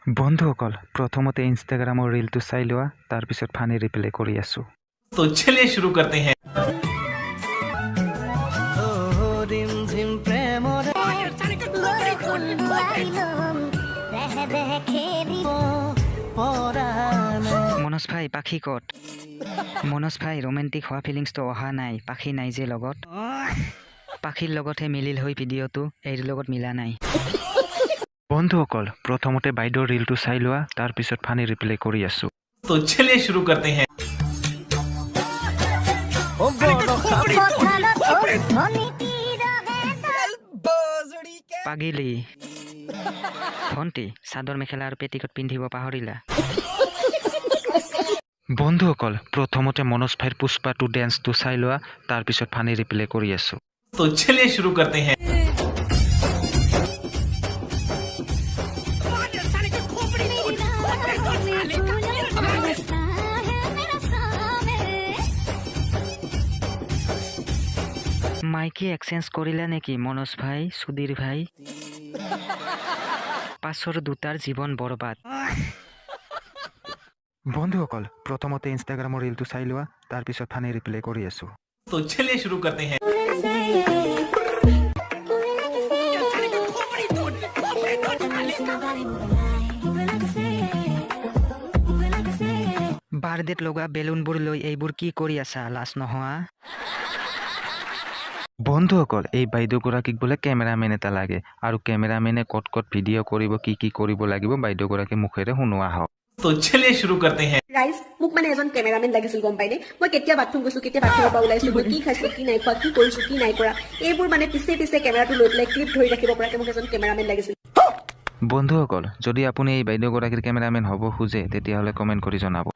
বন্ধুসকল, প্ৰথমতে ইনষ্টাগ্ৰামৰ ৰিলটো চাই লোৱা, তাৰপিছত ফানি ৰিপ্লাই কৰি আছোঁ। तो चलिए शुरू करते हैं। ৰিম ঝিম প্ৰেমৰে বৰষুণ ল'ম দেহে দেহে খেলিব পৰা নাই। মনোজ ভাই, পাখি ক'ত? মনোজ ভাই, ৰোমেণ্টিক হোৱা ফিলিংছটো অহা নাই, পাখি নাই যে লগত। পাখিৰ লগতহে মিলিল হৈ ভিডিঅ'টো, এইৰ লগত মিলা নাই। বন্ধুসকল, প্ৰথমতে বাইদেউৰ ৰিলটো চাই লোৱা, তাৰপিছত ফানি ৰিপ্লাই কৰি আছোঁ। तो चलिए शुरू करते हैं। পথাৰত ভনীটি ৰহে। পাগিলি ভণ্টি, চাদৰ মেখেলা আৰু পেটিকোট পিন্ধিব পাহৰিলা। বন্ধুসকল, প্ৰথমতে মনোজ ভাইৰ পুষ্পা টু ডেন্সটো চাই লোৱা, তাৰপিছত ফানি ৰিপ্লাই কৰি আছোঁ। तो चलिए शुरू करते हैं। মাইকী এক্সচেঞ্জ কৰিলা নেকি মনোজ ভাই, সুধীৰ ভাই? পাছৰ দুটাৰ জীৱন বৰবাদ। বন্ধুসকল, প্ৰথমতে ইনষ্টাগ্ৰামৰ ৰিলটো চাই লোৱা, তাৰপিছত ফানি ৰিপ্লাই কৰি আছোঁ। तो चलिए शुरू करते हैं। বাৰ্থডেত লগোৱা বেলুনবোৰ লৈ এইবোৰ কি কৰি আছা, লাজ নোহোৱা? বন্ধুসকল, এই বাইদেউগৰাকীক বোলে কেমেৰামেন এটা লাগে আৰু কেমেৰামেনে ক'ত ক'ত ভিডিঅ' কৰিব, কি কি কৰিব লাগিব, বাইদেউগৰাকীৰ মুখেৰে শুনোৱা হওক। तो चलिए शुरू करते हैं। ৰাইজ, মোক মানে এজন কেমেৰামেন লাগিছিল, গম পাইনে? মই কেতিয়া বাথৰুম গৈছো, কেতিয়া বাথৰুমৰ পৰা ওলাইছো, মই কি খাইছো, কি নাই খোৱা, কি কৰিছো, কি নাই কৰা, এইবোৰ মানে পিছে পিছে কেমেৰাটো লৈ পেলাই ক্লিপ ধৰি ৰাখিব পৰাকে মোক এজন কেমেৰামেন লাগিছিল। বন্ধুসকল, যদি আপুনি এই বাইদেউগৰাকীৰ কেমেৰামেন হ'ব খোজে, তেতিয়াহ'লে কমেণ্ট কৰি জনাব।